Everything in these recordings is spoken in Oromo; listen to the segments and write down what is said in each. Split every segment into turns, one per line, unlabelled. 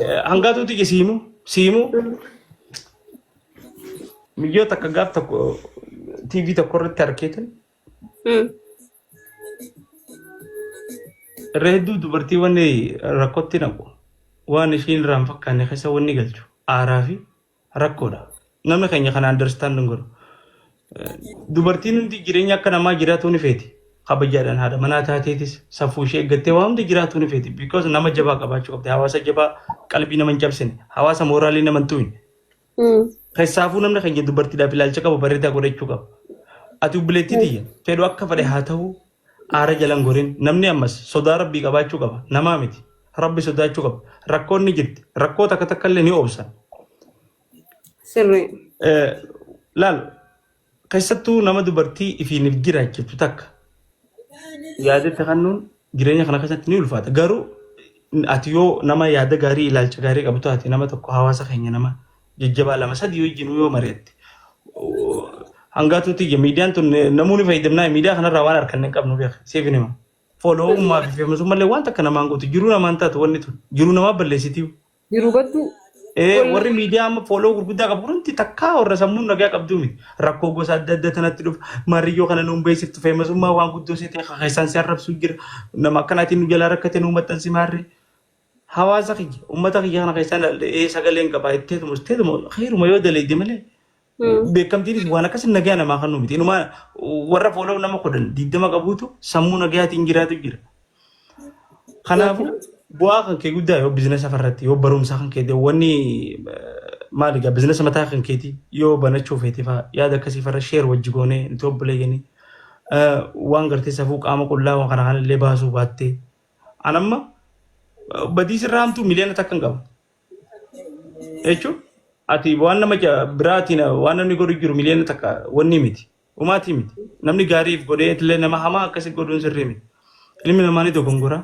Hangaatuuti ije siimu siimu miyyoo takka gaaf tokko TV tokko irratti arkeetan irra hedduu dubartii wanni rakkootti naqu waan ishiin irraa hin fakkaanne keessa wanni galchu aaraa fi Rakkoodha. Namni keenya kana understand hin godhu. Dubartiin hundi jireenya akka namaa jiraatuu ni feeti. Kabajaadhaan haadha manaa taateetis safuu ishee eeggattee waa hundi jiraatuu ni feeti. Because nama jabaa qabaachuu qabdi. Hawaasa jabaa qalbii nama hin cabsine. Hawaasa mooraalii nama hin tuqne. Keessaafuu namni keenya dubartiidhaaf ilaalcha qabu bareedaa godhachuu qaba. Ati obboleettii tiyya fedhu akka fedhe haa ta'u aara jalan gorin. Namni ammas sodaa rabbii qabaachuu qaba. Namaa miti. Rabbi sodaachuu qaba. Rakkoon ni jirti. Rakkoo takka takka illee ni obsan.
Sirrii.
Laal keessattuu nama dubartii ifiin if jiraachiftu takka yaadatti kennuun jireenya kana keessatti ni ulfaata. Garuu ati yoo nama yaada gaarii ilaalcha gaarii qabdu taate nama tokko hawaasa keenya nama jajjabaa lama sadii wajjin yoo mari'atte hangaatuutti ija miidiyaan tun namoonni fayyadamnaa miidiyaa kanarraa waan harkanne hin qabnu beeka siif hin hima. Foolowummaa fi feemasummallee waan takka namaan gootu jiruu namaan taatu wanni tun jiruu namaa balleessitiyu.
Jiruu badduu.
Warri miidiyaa amma fooloo gurguddaa qabu hundi takkaa warra sammuun nagaa qabduu miti. Rakkoo gosa adda addaa tanatti dhufa. Maariyyoo kana nuun beeksiftu feemasummaa waan guddoo see ta'e keessaan si arrabsuu jira. Nama akkanaatiin nu jalaa rakkate nuu maxxansi maarree. Hawaasa kiyya uummata kiyya kana keessaan ilaalle sagaleen qaba itteetuma itteetuma heeruma yoo daleeyde malee beekamtiinis waan akkas nagaa namaa kan miti. Inumaa warra fooloo nama 10 20 qabuutu sammuu nagayaatiin jiraatu jira. Kanaafuu bu'aa kan kee guddaa yoo biizinasa farratti yoo barumsa kan keetii wanni maali egaa biizinasa mataa kan keetii yoo banachuu feete fa'aa yaada akkasii farra sheer wajji goonee nuti obboleeyyanii waan gartee safuu qaama qullaa waan kana kanallee baasuu baattee an amma badii sirraa hamtuu 1 miliyoona hin qabu. Jechuun ati waan nama biraatiin waan namni godhu jiru 1 miliyoona wanni miti. Umaatii miti. Namni gaariif godhee illee nama hamaa akkasii godhuun sirrii miti. Ilmi namaa ni dogongora.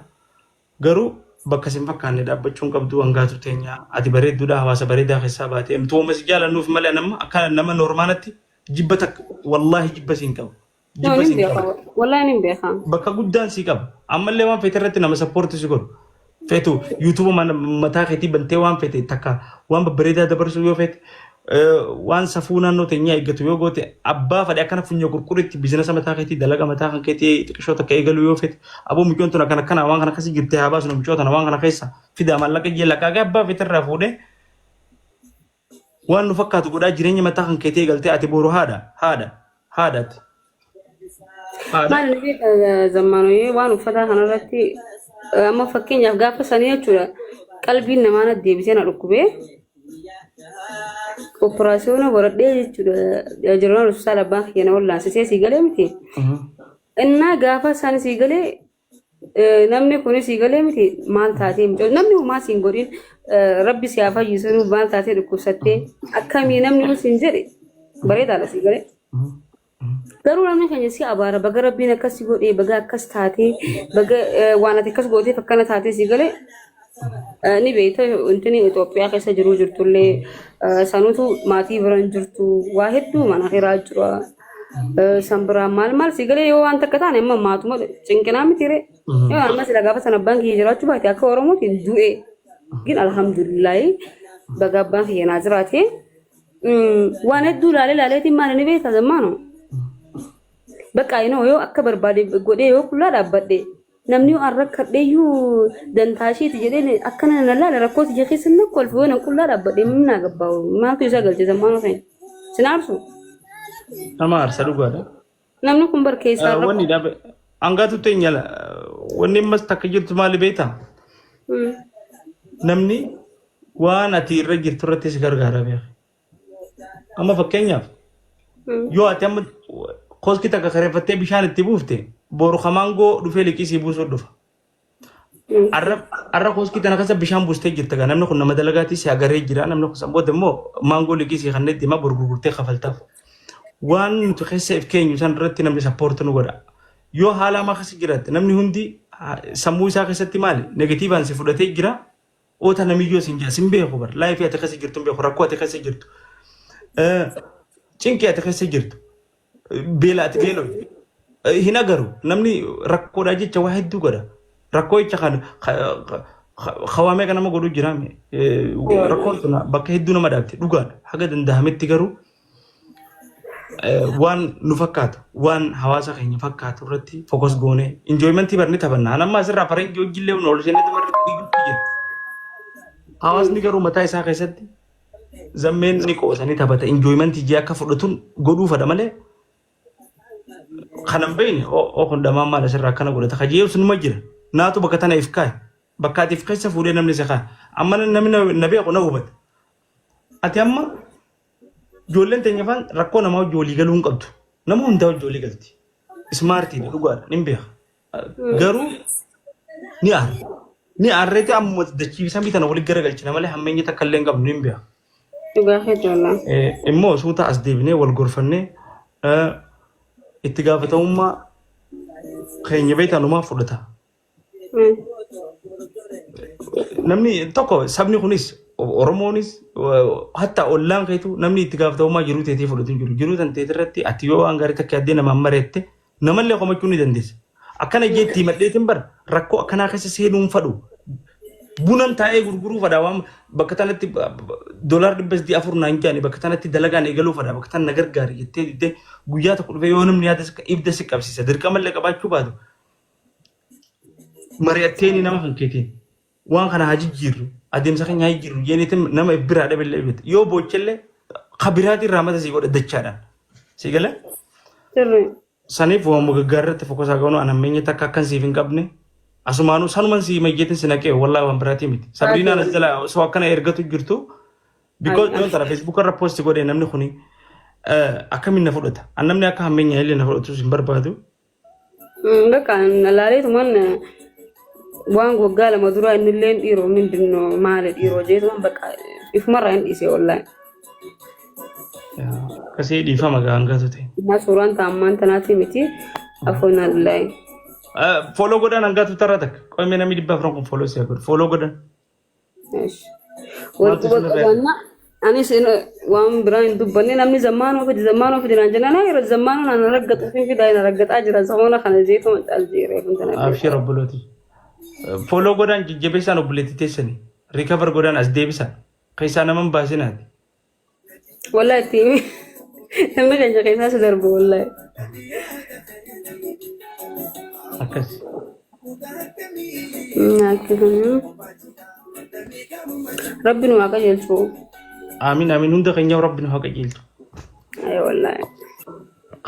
Garuu bakka sin fakkaanne dhaabbachuu hin qabdu hangaatu teenya. Ati bareedduudha hawaasa bareedaa keessaa baatee. Nuti uuma si jaalannuuf malee nama akka nama noormaalatti jibba takka wallaahi jibba siin qabu.
No,
Jibba
nin
siin
beeka.
qaba.
Wallahi nin beeka.
Bakka guddaan sii qaba. Ammallee waan feete irratti nama sappoorti si godhu. Feetu yuutuuba mataa keetii bantee waan feete takka waan babbareedaa dabarsuu yoo feete waan safuu naannoo teenyaa eeggatu yoo goote abbaa fedhe akkana funyoo qurquritti biizinasa mataa keetii dalaga mataa kan keetii xiqqishoo takka eegaluu yoo feete aboo mucoon tun akkana akkana waan kana akkasii jirtee haa baasnu mucoo tana waan kana keessa fidaa maallaqa jee lakkaaqee abbaa feete irraa fuudhee waan nu fakkaatu godhaa jireenya mataa kan keetii eegaltee ati boru haadha haadha haadhaati. Haadha.
Maal ni beeka zammaanoyee waan uffataa kanarratti amma fakkeenyaaf gaafa sanii jechuudha qalbiin namaa na deebisee na dhukkubee operaasiyoona godhadhee jechuudha jeneraal hospitaala abbaan kiyya na wallaansisee sii galee miti. Innaa gaafa isaan sii galee namni kunis sii galee miti maal taatee mucoo namni homaa siin godhin rabbi si haa fayyisu maal taatee dhukkubsattee akkamii namni yoo siin jedhe bareedaadha sii galee. Garuu namni keenya si abaara baga rabbiin akkas si godhee baga akkas taatee baga waan ati akkas gooteef akkana taatee si galee ni beekta intini Itoophiyaa keessa jiruu jirtullee sanutu maatii bira hin jirtu waa hedduu mana kiraa jira san biraa maal maal si galee yoo waan takka taane amma maatuma cinqinaa miti ree yoo amma sila gaafa sana abbaan kiyya jiraachuu baate akka Oromootiin du'e gin alhamdulillaahi baga abbaan kiyya naa jiraate waan hedduu laalee laaleetiin maal ni beekta zammaano bakka inoo yoo akka barbaade godhee yoo qullaa dhaabbadhe namni yoo an rakkadheeyyuu dantaa isheeti jedhee akkana na laala rakkoo tiyya keessa na kolfu yoo nan qullaa dhaabbadhe naa gabbaa'u maaltu isa galche zammaano keenya sin aarsu
Nama aarsa dhugaadha.
Namni kun bar keessaa rakkoo.
Wanni dhaabe hangaatu teenya wanni ammas takka jirtu maali beektaa? Namni waan ati irra jirtu irratti si gargaara beeka. Amma fakkeenyaaf yoo ati amma koskii takka kireeffattee bishaan itti buufte boru kamaangoo dhufee liqii sii buusuu dhufa. Arra arra koskii tana keessa bishaan buustee jirta gaa namni kun nama dalagaatii si agaree jira namni kun san booda immoo maangoo liqii sii kanneen deemaa boru gurgurtee kafaltaaf. Waan nuti keessa if keenyu san irratti namni sappoorti nu godha. Yoo haala hamaa keessa jiraatte namni hundi sammuu isaa keessatti maali negatiivaan si fudhatee jira oota namiyyoo sin jaa sin beeku bar laayifii ati keessa jirtu hin beeku rakkoo ati keessa jirtu cinqii ati keessa jirtu beela ati beelofte hin agaru namni rakkoodhaa jecha waa hedduu godha rakkoo jecha kan Hawaamee kan nama godhuu jiraame. Rakkoon tun bakka hedduu nama dhaabde dhugaadha. Haga danda'ametti garuu waan nu fakkaatu waan hawaasa keenya fakkaatu irratti focus goonee enjoymentii barni taphanna. An amma asirraa faranjii hojiillee nu ol seenee barri fiiguutti jira. Hawaasni garuu mataa isaa keessatti zammeen ni qoosanii taphata enjoymentii jee akka fudhatuun godhuu fedha malee Kana hin beekne oo kun dhamaan maal asirraa akkana godhata ka jeesu numa jira. Naatu bakka tana if kaa'e. Bakka ati if keessa fuudhee namni si kaa'e. Amma namni na beeku na hubata. Ati amma ijoolleen teenya faan rakkoo namaa wajji walii galuu hin qabdu. Nama hundaa wajji walii galti. Ismaartiidha dhugaadha nin beeka. Garuu ni aara. Ni aarreeti ammuma dachii samii tana walitti garagalchina malee hammeenya takka illee hin qabnu nin beeka.
Dhugaa keetti wallah.
Immoo suuta as deebinee wal gorfannee itti gaafatamummaa keenya beektaa numaa fudhata. Namni tokko sabni kunis Oromoonis hatta ollaan keetu namni itti gaafatamummaa jiruu teetii fudhatu hin jiru. Jiruu tan teetii irratti ati yoo waan gaarii takka yaaddee namaan mareette namallee komachuu ni dandeessa. Akkana jeetti himadheetiin bar rakkoo akkanaa keessa seenuu hin fadhu. Bunan taa'ee gurguruu fadha waan bakka tanatti doolaar 304 naan jaani bakka tanatti dalagaan eegaluu fadha bakka tana na gargaari jettee diddee guyyaa tokko dhufee yoo namni yaada ibda si qabsiisa dirqamallee qabaachuu baatu mari'atteeni nama kan keetiin waan kana haa jijjiirru adeemsa keenya haa jijjiirru jeeniitiin nama biraa dhabillee ibidda yoo boochellee kabiraatiin raamata sii godha dachaadhaan sii galee
Sirri.
Saniif waan gaggaar irratti focus haa goonu an hammeenya takka akkan siif hin qabne asumaanuu sanuman sii mayyeetin si naqee wallahi waan biraatii miti. Sabriinaan as jala osoo akkana ergatu jirtu because yoon tana Facebook irra post godhee namni kuni akkamiin na fudhata. An namni akka hammeenya illee na fudhatus hin barbaadu.
Bakka laaleetuman waan waggaa 2 dura innillee dhiiroo mindinno maali dhiiroo jeetuman bakka ifumarraa hin dhiisee wallaahi.
Akkasii dhiifama gaa hangatu ta'e.
Ammaa suuraan ta'a ammaan tanaati miti afoon allaahi.
Follow godhan hangatu tarra takka. Qoymee namni 400 kun follow si'a godhu. Follow godhan.
Wal
Maaltu
quba
isinirraa
qabaanna. Anis waan biraa hin dubbanne namni zammaanoo fidi zammaanoo fidi naan jennaan yeroo zammaanoo naan raggaxu fin fidaa na raggaxaa jira zamoona kana jeetuma caal jeeree kun tana
Abshir obbolooti. Follow godhan jajjabeessaan obboleettii teessanii. Recover godhan as deebisa. Keessaa nama hin baasinaati.
Wallahi itti himi. Namni keenya keessaa si darbu wallahi.
Akkas.
Akkasuma. Rabbi nu haa qajeelchu.
Amiin amiin hunda keenyaaf rabbi nu haa qajeelchu.
Ayi wallahi.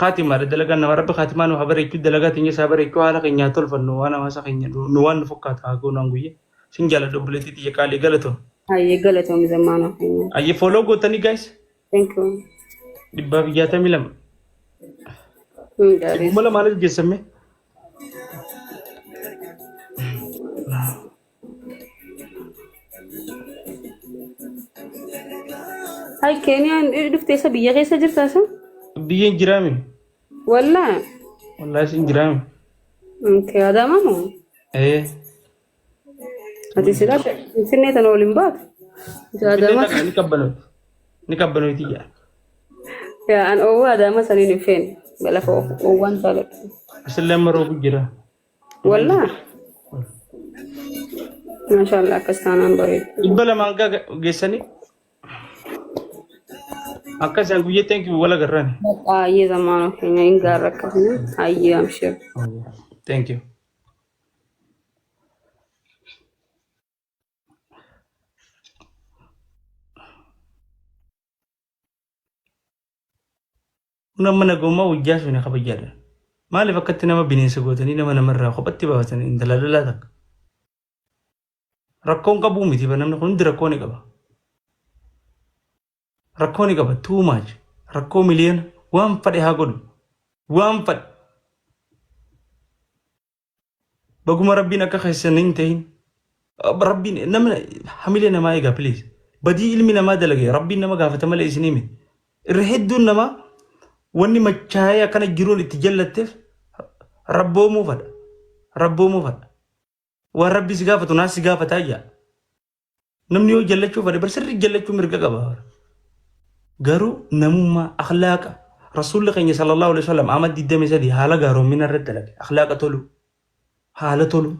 Kaatimaadha dalagaan nama rabbi kaatimaa nu haa bareechuu dalagaa teenya isaa bareechuu haala keenya haa tolfannu waan hawaasa keenya nu waan nu fakkaatu haa goonu aan guyyaa. Sin jaaladha obboleettii tiyya qaalii galatoom.
Hayyee galatoomi zammaanoo keenya.
Ayyee follow gootanii guys.
Thank you.
162.
Gaarii.
200 geessame.
Hay Keeniyaan dhuftee isa biyya keessa jirtaa isa?
Biyya hin jiraame.
Wallaa.
Wallaahi sin jiraame.
Okay, Adaamaa moo?
Ee.
Ati silaa Finfinnee tana waliin baatu. Ati
Finfinnee
Adaamaa
tana ni qabbanooti. Ni qabbanooti yaa.
Yaa an oowwaa Adaamaa saniin hin feene. Lafa oowwaan jaaladhu.
Asillee amma roobu jira.
Wallaa. Maashaallah akkas taanaan bareedu.
200 geessanii akka isaan guyyaa thank you wal agarraan.
Baay'ee zamaanoo keenya hin gaarra akkasuma. Hayyee amshir.
Thank you. Kun amma nagummaa wajjaa sun kabajaadha. Maaliif akkatti nama bineensa gootanii nama namarraa kophatti baafatanii intala dhalaa takka. Rakkoon qabuu miti namni kun hundi rakkoo ni qaba. Rakkoo ni qaba too much. Rakkoo miliyoona waan fadhe haa godhu. Waan fadhe. Baguma rabbiin akka keessan hin ta'in. Rabbiin nama hamilee namaa eegaa please. Badii ilmi namaa dalage rabbiin nama gaafata malee isinii miti. Irra hedduun namaa wanni machaa'ee akkana jiruun itti jallatteef rabboomuu fadha. Rabboomuu fadha. Waan rabbi si gaafatu naas si gaafataa jaa. Namni yoo jallachuu fedhe bar sirrii jallachuu mirga qaba. Garuu namummaa akhlaaqa rasuulli keenya sallallahu alaihi wasallam ama 23 haala gaaroommina irratti dalage akhlaaqa tolu haala tolu.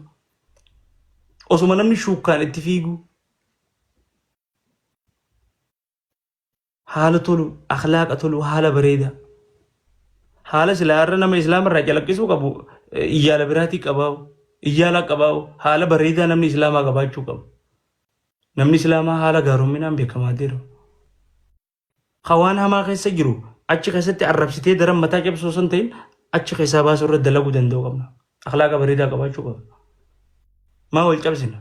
Osuma namni shuukkaan itti fiigu haala tolu, akhlaaqa tolu, haala bareedaa. Haala silaa irra nama islaama irraa calaqqisuu qabu iyyaala biraatii qabaa'u, iyyaala qabaa'u, haala bareedaa namni islaamaa qabaachuu qabu. Namni islaamaa haala gaaromminaan beekamaa jira. Ka waan hamaa keessa jiru achi keessatti arrabsitee daran mataa cabsuu osoo hin ta'in achi keessaa baasuu irra dalaguu danda'uu qabna. Akhlaaqa bareedaa qabaachuu qabna. Maa wal cabsina?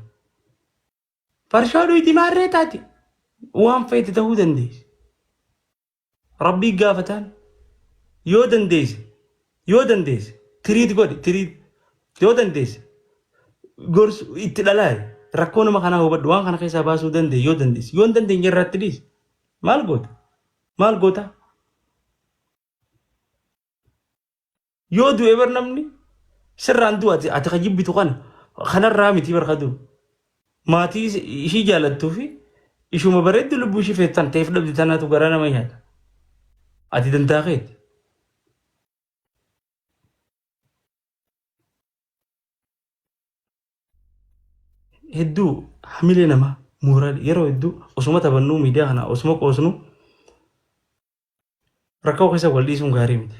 Farshoo dhuyti maarree taati. Waan feete ta'uu dandeessi. Rabbii gaafataan yoo dandeesse yoo dandeesse tiriit godhi tiriit yoo dandeesse gorsu itti dhalaari rakkoo nama kanaa hubadhu waan kana keessaa baasuu danda'e yoo dandeesse yoo hin dandeenye irratti dhiisi maal goota maal goota yoo du'e bar namni sirraan du'a ati ati ka jibbitu kana kanarraa miti bar ka du'u maatii ishii jaalattuu fi ishuma bareeddu lubbuu ishii feettan ta'eef dhabde tanaatu garaa nama nyaata ati dantaa keeti. Hedduu hamilee namaa mooraal yeroo hedduu osuma taphannuu miidiyaa kana osuma qoosnu rakkoo keessa wal dhiisuun gaarii miti.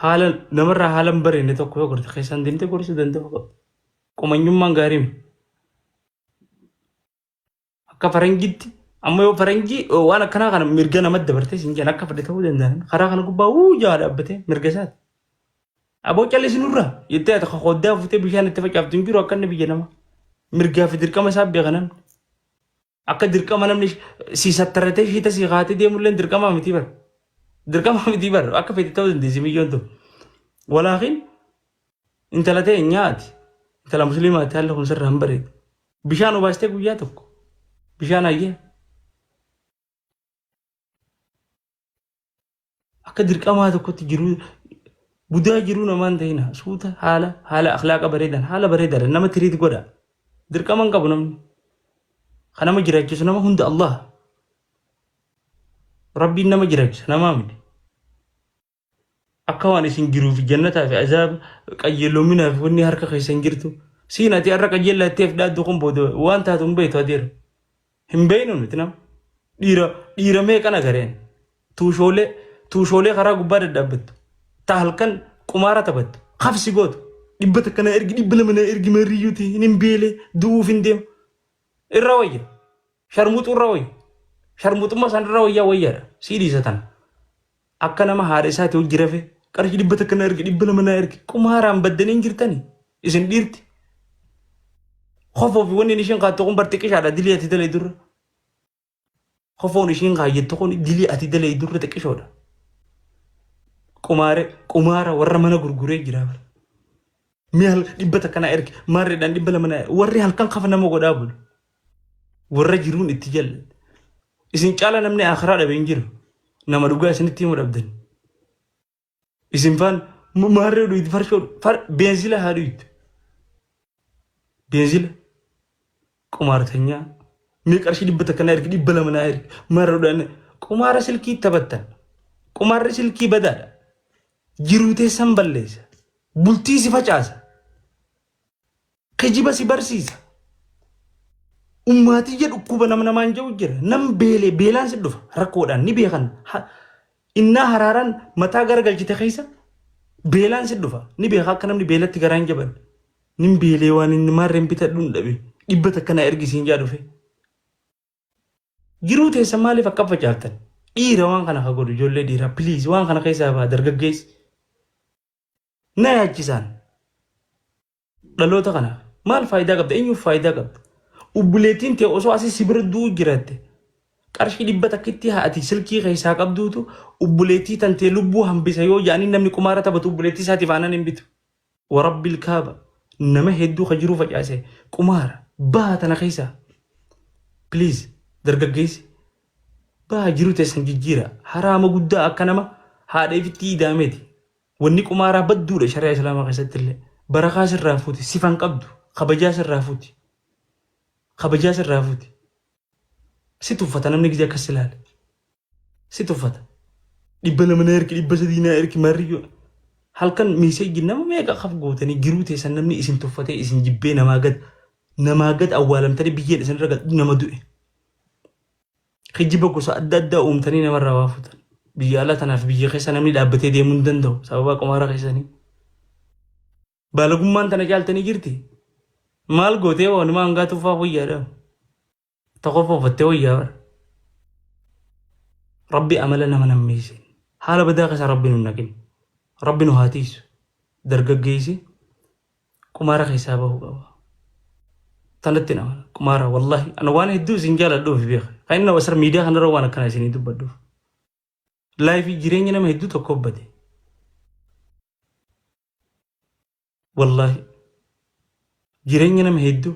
Haala namarraa haala hin bareedne tokko yoo gorte keessaan deemtee gorsuu danda'uu qabda. Qomanyummaan gaarii miti. Akka faranjiitti amma yoo faranjii waan akkanaa kana mirga namatti dabartee siin jedhan akka fedhe ta'uu danda'an karaa kana gubbaa wuu jaa dhaabbatee mirga isaati. Aboo callisi nurraa jettee ati koddaa fuutee bishaan itti facaaftu hin jiru akka inni biyya nama. Mirgaa fi dirqama isaa beeka namni. Akka dirqama namni si sattaratee shiita si kaatee deemullee dirqama miti bara. Dirqama miti bara akka fedhe ta'uu dandeessi miyyoon ta'u. Walaakin intala ta'e nyaati. Intala musliimaati haalli kun sirraa hin bareedu. Bishaan obaastee guyyaa tokko. Bishaan hayyee. Akka dirqamaa tokkotti jiruu budaa jiruu namaan ta'ina suuta haala haala akhlaaqa bareedan haala bareedaadha nama tiriit godha dirqama hin qabu namni kan nama jiraachisu nama hunda Allah rabbiin nama jiraachisa namaa miti akka waan isin jiruu fi jannataa fi azaaba qajeeloominaa fi wanni harka keessa hin jirtu siin ati har'a qajeellaa itti dhaaddu kun booda waan taatu hin beektu adeera Hin beeynu nuti nama. Dhiira dhiira meeqan agareen. Tuushoolee tuushoolee karaa gubbaa dadhaabbattu. Ta halkan qumaara taphattu. Kafsi gootu. 100 na ergi 200 na ergi marriyyuuti hin beelee du'uuf hin deemu. Irra wayya. Sharmuuxuu irra wayya. Sharmuuxummaa isaan irra wayyaa wayyaadha. Sii dhiisa tana. Akka nama haadha isaati hojii rafe qarshii 100 na ergi 200 na ergi qumaaraan baddanii hin jirtani isin dhiirti. Kofoo fi wanni ishiin kaattu kun bar xiqqishaadha dilii ati dalee durra. Kofoon ishiin kaayyattu kun dilii ati dalee durra xiqqishoodha. Qumaare qumaara warra mana gurguree jira bara. Mi'a 100 na ergi maarreedhaan 200 na ergi warri halkan kafa nama godhaa bulu. Warra jiruun itti jallate. Isin caala namni akhiraa dhabe hin jiru. Nama dhugaa isinitti himu dhabdan. Isin faan maarree dhuyiti farshoo beenzila haa dhuyiti. Beenzila qumaartanyaa mee qarshii 100 na ergi 200 na ergi maarreedhaan qumaara silkii taphattan. Qumaarri silkii badaadha. Jiruu teessan balleessa. Bultii si facaasa. Kijiba si barsiisa. Ummaatiyya dhukkuba nama namaan jedhu jira. Nam beelee beelaan si dhufa rakkoodhaan ni beekan. Innaa haraaraan mataa gara galchite keessa beelaan si dhufa. Ni beeka akka namni beelatti garaan jaban. Nin beelee waan inni maarreen bitadhu hin dhabe. 100 na ergisiin jaa dhufe. Jiruu teessan maaliif akka facaaftan? Dhiira waan kana ka godhu ijoollee dhiiraa please waan kana keessaa ba'a dargaggeessi. Na yaachisaan. Dhaloota kana maal faayidaa qabda? Eenyuuf faayidaa qabda? Obboleettiin tee osoo asii si bira du'uu jiraatte qarshii dhibba takkitti haa ati silkii keessaa qabduutu obboleettii tantee lubbuu hambisa yoo jedhanii namni qumaara taphatu obboleettii isaatiif aannan hin bitu. Warabbil kaaba nama hedduu ka jiruu facaase qumaara baha tana keessaa. Please dargaggeessi baha jiruu teessan jijjiira haraama guddaa akka nama haadha ifitti idaameeti. Wanni qumaaraa badduudha shari'aa islaamaa keessatti illee. Barakaa sirraa fuuti, sifan qabdu, kabajaa sirraa fuuti. Kabajaa sirraa fuuti. Si tuffata namni gizee akkas ilaale. Si tuffata. 200 na ergi, 300 na ergi, marriyyoo. Halkan meeseejii nama meeqa kaf gootanii jiruu teessan namni isin tuffatee isin jibbee namaa gad. Namaa gad awwaalamtanii biyyeen isinirra gad nama du'e. Kijiba gosa adda addaa uumtanii namarraa waa fuutan. Biyya alaa tanaaf biyya keessa namni dhaabbatee deemuu hin danda'u sababaa qumaara keessanii. Baalagummaan tana caaltanii jirti. Maal gootee waanuma hangaa tuffaa wayyaadha. Tokkoffaa uffattee wayyaa bara. Rabbi amala nama nammeessin. Haala badaa keessa Rabbi nu naqin. Rabbi nu haa tiisu. Dargaggeessi qumaara keessaa bahuu qaba. Tanatti nama qumaara wallahi ana waan hedduu isin jaaladhuuf beeka. Kan inni wasar miidiyaa kanarra waan akkana isinii dubbadhuuf. Laayifii jireenya nama hedduu tokko bade. Wallaahi jireenya nama hedduu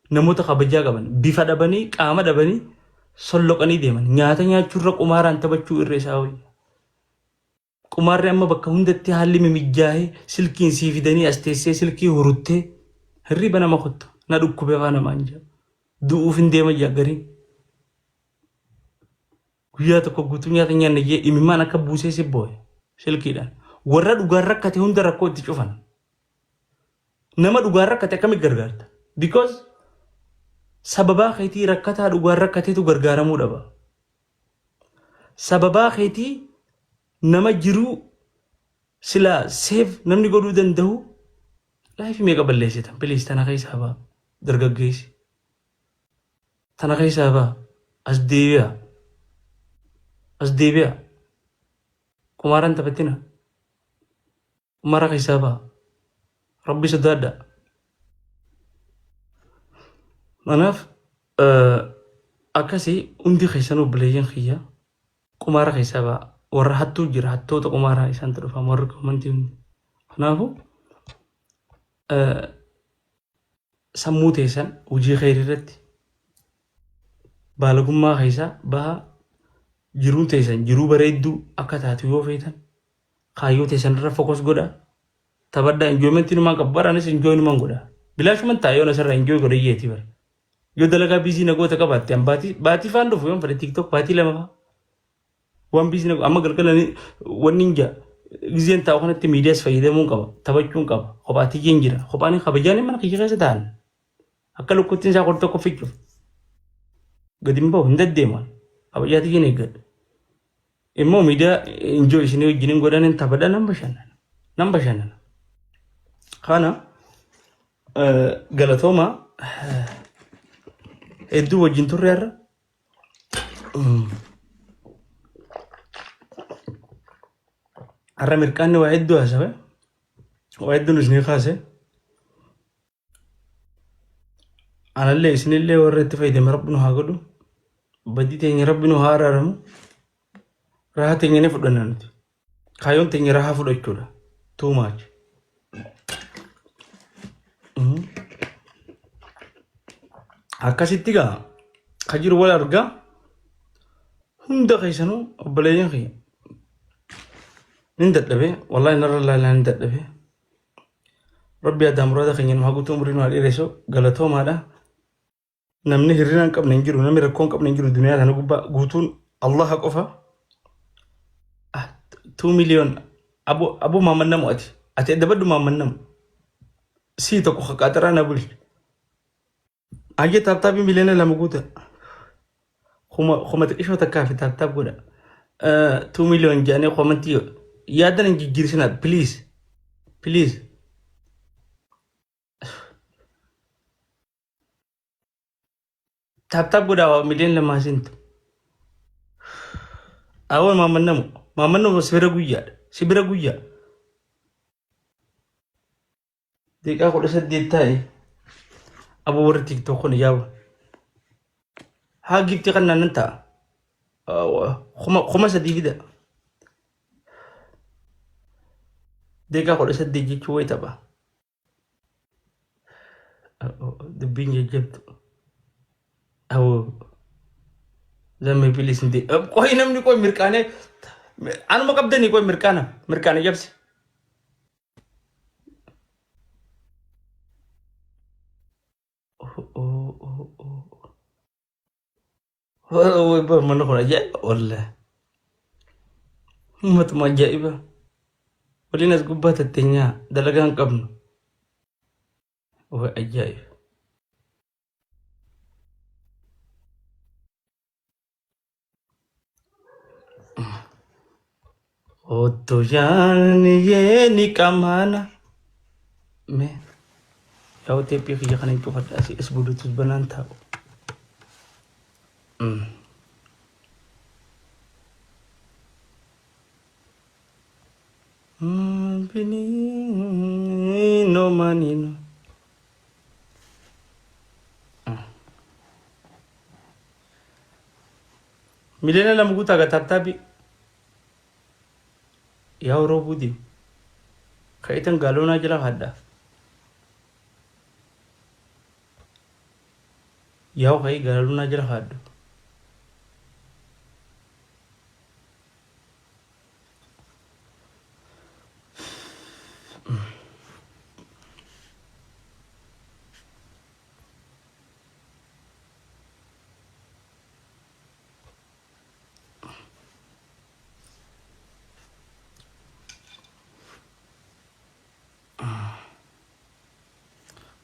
namoota kabajaa qaban bifa dhabanii qaama dhabanii solloqanii deeman nyaata nyaachuurra qumaaraan taphachuu irra isaa wayya. Qumaarri amma bakka hundatti haalli mimijjaahee silkiin sii fidanii as teessee silkii huruttee hirriba nama kottu na dhukkube faa namaan jaa. Du'uuf hin deema jaa gariin. Guyyaa tokko guutuu nyaata hin nyaanne jee imimmaan akka buusee si booye silkiidhaan. Warra dhugaan rakkate hunda rakkoo itti cufan. Nama dhugaan rakkate akkamitti gargaarta? Because sababaa keetii rakkataa dhugaan rakkateetu gargaaramuu dhaba. Sababaa keetii nama jiruu silaa seef namni godhuu danda'u laayifii meeqa balleessitan? Please tana keessaa ba'a dargaggeessi. Tana keessaa ba'a. As deebi'a. As deebi'a. Qumaaraan taphatina. Qumaara keessaa ba'a. Rabbi sodaadha. Kanaaf akkasii hundi keessan obboleeyyan kiyya qumaara keessaa ba'a. Warra hattuu jira hattoota qumaaraa isaantu dhufa warri koomantii hundi. Kanaafuu sammuu teessan hojii kheyrii irratti baalagummaa keessaa bahaa jiruun teessan jiruu bareedduu akka taatu yoo feetan kaayyoo teessan irra focus godha taphadhaa enjoyment numaan qabu bara anis enjoy numaan godha bilaashuman ta'a yoon asirra enjoy godha iyyeeti bara yoo dalagaa biizii na goota qabaatte an baatii baatii faan dhufu yoon fedhe tiktok baatii lama faa Waan biizina amma galgala wanni hin jaa gizeen taa'u kanatti miidiyaas fayyadamuun qaba taphachuun qaba kophaa tiyyeen jira kophaan kabajaan mana kiyya keessa taa'an akka lukkuttiin isaa qorti tokko fichuuf gadi hin bahu hin deddeeman kabajaa tiyyeen eeggadha. Immoo miidiyaa injoo isinii wajjin hin godhan hin taphadha nan bashannana nan bashannana. Kana galatooma hedduu wajjin turre har'a. Har'a mirqaanni waa hedduu haasawe. Waa hedduun isinii kaase. Anallee isinillee warra itti fayyadame rabbi nu haa godhu. Badii teenya rabbi nu haa araaramu. Rahaa teenya ni fudhanna nuti. Kaayyoon teenya rahaa fudhachuudha. Too much. Akkasitti gaa ka jiru wal argaa hunda keessanuu obboleeyyan kiyya. Nin dadhabee wallahi narra laalaa nin dadhabee. Rabbi addaa muraada keenya nu haa guutuu umrii nu haa dheeressu galatoomaadha. Namni hirrina hin qabne hin jiru, namni rakkoo hin qabne hin jiru duniyaa kana gubbaa guutuun Allaha qofa. Ah, 2 million abu abu maamman namu ati ati adda maamman namu sii tokko qaqaaxiraa na bulchi. Hayyee taaptaabii miliyoona 2 guuta. Kuma xiqqishoo takkaa fi taaptaap godha. 2 million jedhanii komantii yaadan hin jijjiirsina please please. Taap taap godhaa waa miliyoona 2 hasintu. Awwa maammannamu. Maammannamu sibira guyyaadha. Sibira guyyaa. Daqiiqaa 18 taa'e. Aboo warri tiktok kun yaaba. Haa gifti kan nan ta'a. 3000 fida. Daqiiqaa 18 jechuun wayi tapha. Dubbiin jajjabdu. Awoo. Zammee bilis hin deemu. Qoyi namni qoyi mirqaanee anuma qabdanii qoyi mirqaana mirqaana jabsi. Manni kun ajaa'iba wallahi. Uummatuma ajaa'iba. Waliin as gubbaa tatteenyaa dalagaa hin qabnu. Way ajaa'iba. Otto yaani yeeni qamaana. Mee yaa'u teephii kiyya kana hin cufadha asii as bulutus banaan taa'u. Binino manino. 2 million guutaa gaa tap tapii. Yaa roobuu deemu. Ka'itan gaaloonaa jala hadha. Yaa ka'ii gaaloonaa jala hadhu.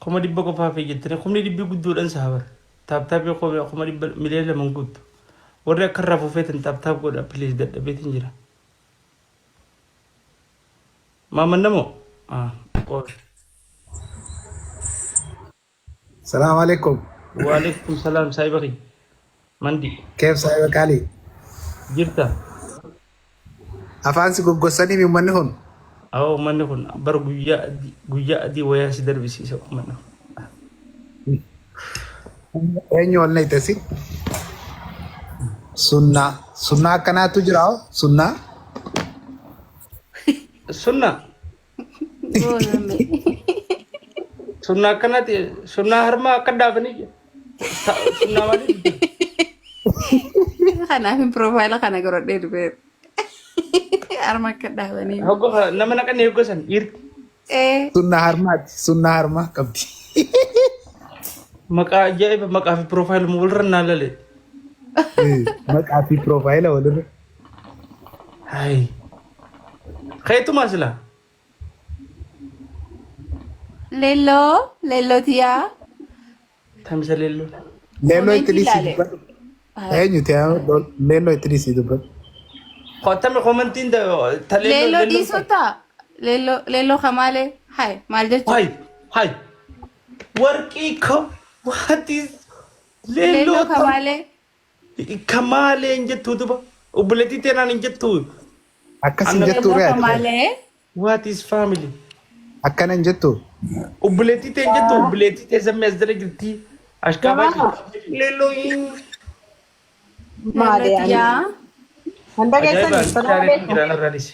100,000 qofaa fi jettanii kumni dhibbi guddoodhaan sahabar. Tap tapii 100,000 2 million guuttu. Warri akka irraa fufeetan tap tap godha please, dadhabeetiin jira. Maamannamoo? Ah, qofa.
Salaam alaikum.
Waalaikum salaam saahiba kiyya. Mandi.
Keef saahiba qaalii?
Jirta?
Afaan si goggossanii uummanni kun.
Awwa, uummanni kun bara guyyaa adii guyyaa adii wayaa si darbisiisa uummanni kun.
Eenyu ol nayitasi? Sunnaa. Sunnaa akkanaatu jira hoo? Sunnaa.
Sunna.
Gooname.
Sunnaa akkanatti sunnaa harmaa akka dhaabanii sunnaa maalii?
Kanaaf hin profile kana godhadhee dhufeera. Harma akka dhaabanii.
Hogga nama naqanii hogga san dhiirti.
Ee.
Sunnaa harmaati. Sunnaa harmaa qabdi.
Maqaa ajaa'iba, maqaa fi profile walirra naa lale.
Maqaa fi profile walirra.
Hayi. Keetumaa sila.
Leelloo, leelloo tiyaa.
Tamsa leelloo.
Leelloo itti
Commentii
dhiisii
ilaale.
dubbadhu. Eenyuti leelloo itti dhiisii dubbadhu?
Qottame commentiin ta
Leelloo leelloo dhiisuu ta'a. Leelloo, leelloo kamaalee. Hai, maal jechuudha?
Hai hai. Warqii ko what is
Leelloo
leelloo tam
kamaalee.
Kamaalee hin jettu duba. Obboleettii teenaan hin jettu.
Akkas hin
Anna
jettu
Leelloo
ree ati.
kamaalee.
What is family?
Akkana hin jettu.
Obboleettii tee hin jettu, obboleettii tee sammee as jala jirti. Ashkaabaa jirti. Leelloo
Leelloo
Maali ani?
tiyaa.
Hunda
Ajaa'iba
keessan salaam
shaareetiin
alaikum.
jiraan irraanis.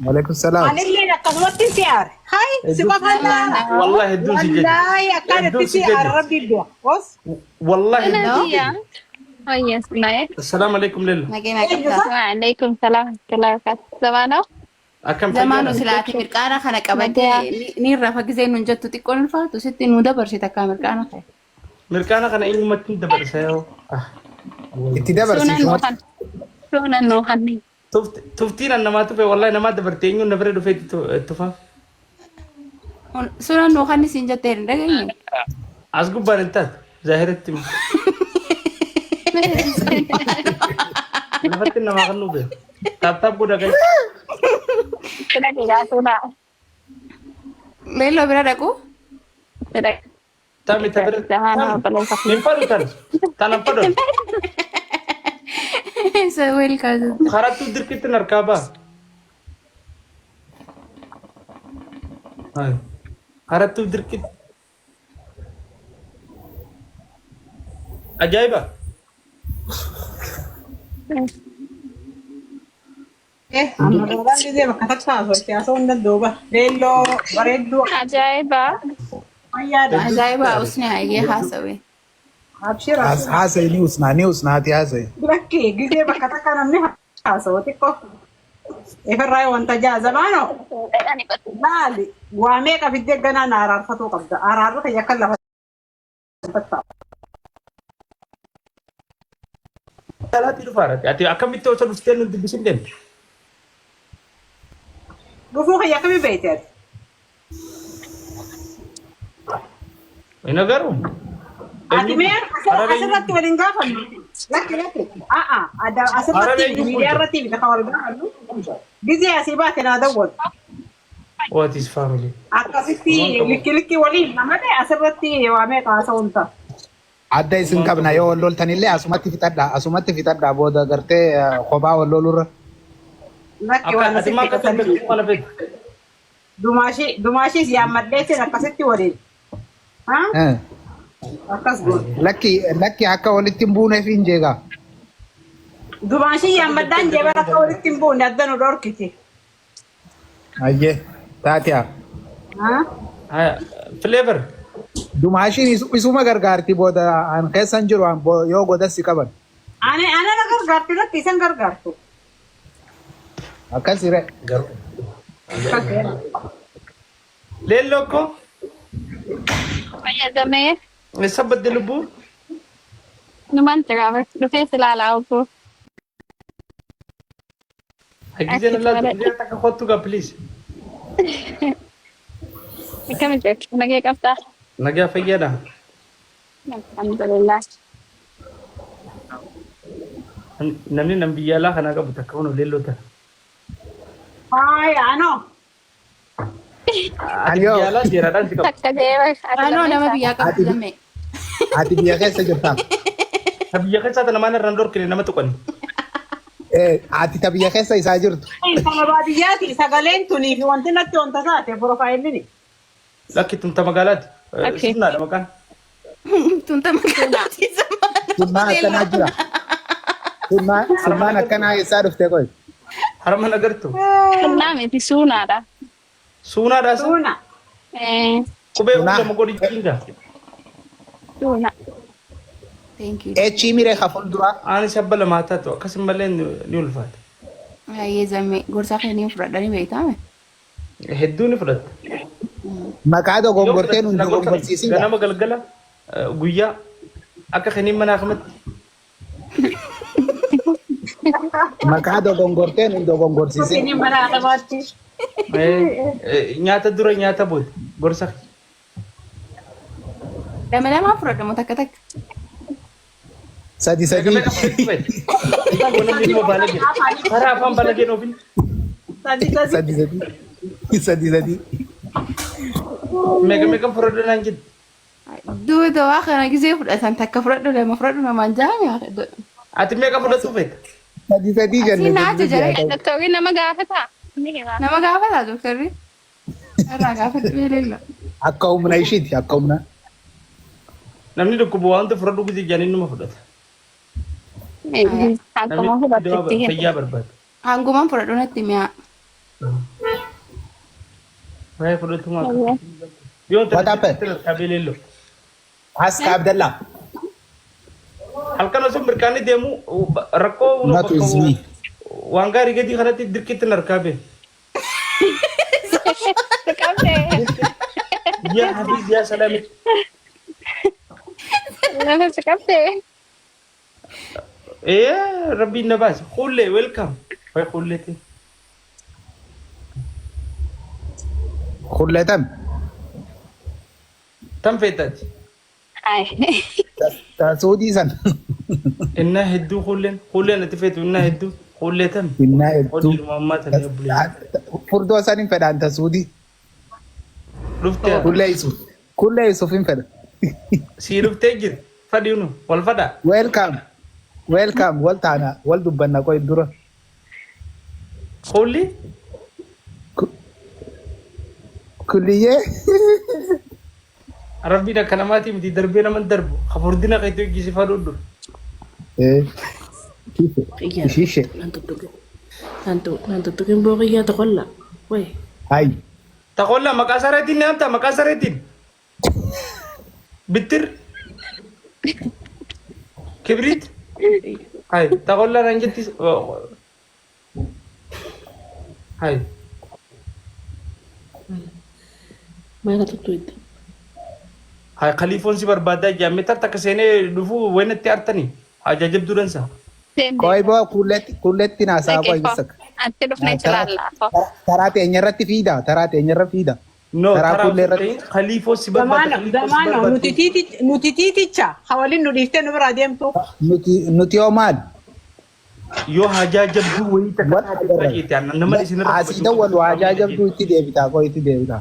Waalaikum salaam.
Anillee akkasumatti si aare. Hai, si
Hedduu
qofaan na aara.
wallahi hedduun si jeje.
Wallaahi akkaan
Hedduun
itti
si
si aare
jeje.
rabbiin du'a. Os
Wallahi hedduun si
Nadia.
jeje.
Oh yes, nae.
Assalaamu alaikum leello.
Nageenya
eenyu
qabdaa.
sa?
Waalaikum salam warahmatullahi wabarakatuh. Zamano?
Akkam
Zamaanoo
fayyaadha?
silaati mirqaana kana qabattee
Nadia.
ni irra fagisee nun jettu xiqqoon ulfaatu sitti nu dabarsite akka mirqaana ta'e.
Mirqaana kana eenyumatti hin dabarsa yoo. Ah.
Itti
Sunan
dabarsiisumatti.
nuhan. Sunan nuhan.
Tuftiin an namaa tufe wallahi namaa dabarte eenyuun na bira dhufee tufaaf.
Sunan nuhan siin jettee hin dhageenye.
As gubbaan hin taatu. Zaahiratti immoo. Lafatti namaa kan nuuf tap tap godha gai.
Sunan juga suna.
Leelloo bira dhaqu.
Tidak.
Tami tabira.
Zamano
Tami.
balai
Hin fadhu tan. Tan hin fadhu.
Isa welcome.
Karattuu dirqitti harkaa ba'a. Hayi. Karattuu dirqitti. Ajaa'iba.
Eh, amma roobaan gisee bakka takka haasofte haasa'uu hin danda'u bara. Leelloo bareedduu
Ajaa'iba.
fayyaadha.
Ajaa'iba usni hayyee haasawe.
Abshir abshir.
Haasa'i ni usnaa ni usnaati haasa'i.
Bakki gisee bakka takka namni haasa'u xiqqoo. Ifirraa wanta jaazamaanoo maali waa meeqa fiddee ganaa na araarfatuu qabda. Araarri kiyya akka lafa tattaa'u.
Alaatti dhufaara. Ati akkamitti osoo dhuftee nu dubbisin deemte?
Dhufuu kiyya akkamii beekte ati?
Hin agarru.
Ati mee asirratti waliin gaafannu. Lakki lakki. A'a
Arab
asirratti
eenyu
miidiyaa
bulcha?
irratti miti kan wal gaafannu. Gizee asii baate naa dawwal.
What is family?
Akkasitti likki likki waliin malee asirratti waa meeqa haasa'uun ta'a.
Adda isin qabna yoo wal loltanillee asumatti fixadhaa asumatti fixadhaa booda gartee kophaa wal lolurra.
Lakki
Akka
waan
ati maa
asitti
akka
qasanii.
beektu kana feetu.
Dumaashii dumaashiis yaammadheetiin akkasitti waliin. Haa? Akkas goone.
Lakki lakki akka walitti hin buuneef hin jeegaa.
Dumaashii yaammaddaan jeeban akka walitti hin buune adda nu dhorkiti.
Ayyee taatiyaa.
Haa?
Haya flavor.
Dumaashiin isuma gargaarti booda an keessa hin jiru an yoo godas si qaban.
Ani ana na gargaarti lakki isan gargaartu.
Akkas re.
Akkas.
Leelloo ko
Fayyadamee
eessa badde lubbuu?
numan jira dhufee si ilaalaa obbo.
Giseen allaa guyyaa takka kottu gaa please.
Akkami jirtu? Nagee qabdaa?
Nagaa fayyaadha.
Alhamdulillah.
Namni nam biyya alaa kanaa qabu takka kun leelloo tana.
Haaya anoo.
Ati biyya alaa seeraadhaan si qabu.
Takka deema.
Anoo nama biyyaa qabdu lammee.
Ati biyya keessa jirtaa?
Ta biyya keessaa tana maan irraan dhorkine nama tuqani.
Ati ta biyya keessa isaa jirtu.
Sama baadiyyaati sagaleen tunii fi wanti natti wanta taate profaayilini.
Lakki tun ta magaalaati.
Okay.
Sunnaadha maqaan.
Tun ta magaalaati.
Sunnaan akkanaa jira. Sunnaan sunnaan akkanaa eessaa dhufte qoy?
Harma nagartu.
Sunnaa miti suunaadha.
Suunaadhaa isa.
Suuna.
Eh,
Qubee
Suunaa.
hunda godhi jiinga.
suuna.
Thank you.
Echii miree ka fuulduraa.
Ani sabba lamaa taatu akkasumallee ni ulfaata.
Baay'ee zammee gorsaa kennee fudhadhanii beektaame.
Hedduu ni fudhatta.
Maqaa dogongortee nun dogongorsiisin.
Ganama galgala guyyaa akka kenneen mana akkamatti.
Maqaa dogongortee nun dogongorsiisin.
Inni mana akamaatti.
Nyaata dura nyaata booda gorsa.
Lama lamaa fudhadha moo takka takka.
Sadi
Meeqa
sadii.
meeqa fudhachuu feete? Namni immoo baalagee. Karaa afaan baalageen oofin.
Sadi sadi.
Sadi sadii. Sadi sadii.
Meeqa meeqa fudhadhu naan jettu?
Duuba dawaa kana gisee fudhatan takka fudhadhu lama fudhadhu namaan jaame.
Ati meeqa fudhachuu feete?
Sadi sadii jenne.
Asiin naa jajjaree.
Doktorri nama gaafataa? Ni hima.
Nama gaafataa doktorri? Irraa gaafadhu beelella.
Akka humna ishiiti akka humna.
Namni dhukkubu waan hunda fudhadhu gisee jaaniin numa fudhata. Namni
Akkuma
dawaa
hubattetti hima.
fayyaa barbaada.
Hangumaan fudhadhu natti mi'a.
Waa'ee fudhatu maa qaba? Yoon
What happened?
qabee leelloo.
Aska Abdallah.
Halkan osoo mirkaanni deemu rakkoo
Not with me.
waan gaarii gadii kanatti dirqitti narkaa bee.
Si qabdee.
Yaa Habiib yaa Salaami.
Lafa si qabdee.
Ee rabbiin na baase. Hullee welcome. Waa'ee hulleetiin.
Hulleetan.
Tan feetaati.
Ay.
Suudii san.
Innaa hedduu hulleen hulleen ati feetu innaa hedduu hullee tam.
Innaa hedduu.
Hojii ammaa tana obboleessa.
Furdoo san hin fedhaan ta suudii.
Dhuftee
Kullee Yusuf. Kullee Yusuf hin fedha.
sii dhuftee jira. Fadhiinu wal fadhaa.
Welcome. Welcome. Wal taana. Wal dubbanna qoy dura.
Hulli
Kulliyyee.
Rabbiin akka namaatii miti darbee naman darbu. Kafurdina keetti hojii fadhuu dur.
Ishiishe.
Nan tuttuqin booqiyyaa toqolla. Way.
Hay.
Taqolla maqaa sareetiin ni hamta maqaa sareetiin. Bittir. Kibriit. Hay taqolla naan jetti. Hay.
Maal tuttuqidda?
Hay khaliifoon si barbaadaa jaamme tarta akka seenee dhufuu waynatti artanii. Ajaajabduu dansa.
Qoy boo kulletti kulletti naasaa qoy bisak.
Atti dhufnee jiraalla.
Taraa teenya irratti fiida. Taraa teenya irra fiida.
No,
Taraa
taraa
kuullee
osoo
irratti.
hin ta'in khaliifoo si barbaada,
Zamaano
khaliifoo si
zamaano
barbaaddu.
nuti tiiticha hawaliin nu dhiiftee nu biraa deemtu.
Nuti hoo maal?
Yoo hajaa jabduu wayii takka
Wal
taate
agarra.
baay'eete nama isin irra
Asii
dubbachuu
dawwalu
qabu
hajaa
qaamni
jabduu
dhageenya.
itti deebitaa koo itti deebitaa.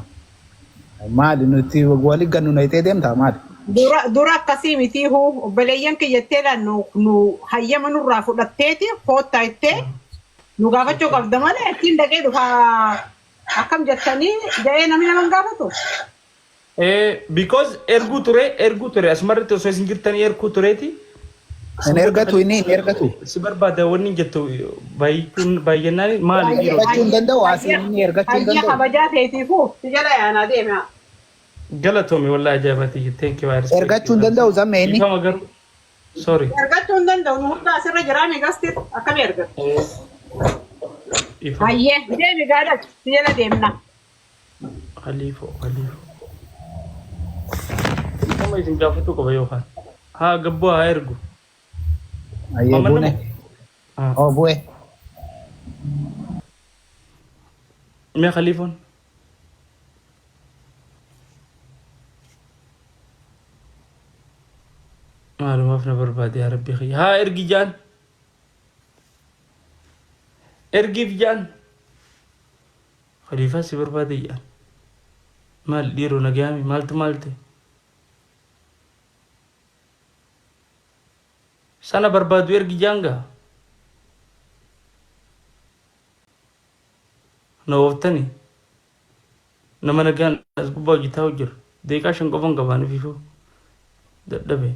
Maali nuti wali gannu nayitee deemtaa maali?
Dura dura akkasii miti huu obboleeyyan kiyyattee nu nu hayyama nurraa fudhatteeti koottaa ittee nu gaafachuu qabda malee ittiin dhaqee dhufa akkam jettanii jedhee namni nama hin gaafatu.
Because erguu ture erguu ture asumarratti osoo isin jirtanii erguu tureeti.
Hin ergatu inni hin ergatu.
Si barbaada wanni hin jettu baay'achuun baay'annaan maali dhiiroo?
Ergachuu hin danda'u asii inni ergachuu hin
Hayya
danda'u.
kabajaa teetiifuu si jala yaanaa deema.
Galatoomi wallahi ajaa'ibaati. Thank you I respect
Ergachuu
you.
hin danda'u zammee inni.
Dhiifama garuu sorry.
Ergachuu hin danda'u nu hunda asirra jiraa meeqasti akkamii ergatu?
Dhiifama.
Hayyee deemi gaadhatu si jala deemna.
Khaliifoo khaliifoo. Dhiifama isin gaafatuu qaba yookaan. Haa gabboo haa ergu.
Ayyee
Mamman
buune.
nama. Ah.
Oo bu'e.
Mee khaliifoon. Maalumaaf na barbaade yaa rabbii kiyya. Haa ergi jaan. Ergiif jaan. Khaliifaa si barbaade jaan. Maal dhiiroo nagayaami maaltu maal ta'e? Sana barbaadu ergi jaan gaa. Na ooftani. Nama nagaan as gubbaa hojjetaa jira. Daqiiqaa 5 qofan qabaan ifiifuu. Dadhabe.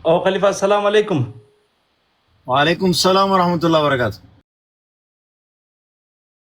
Oo Khalifa, assalaamu alaikum.
Waalaikum salam warahmatullahi wabarakatuh.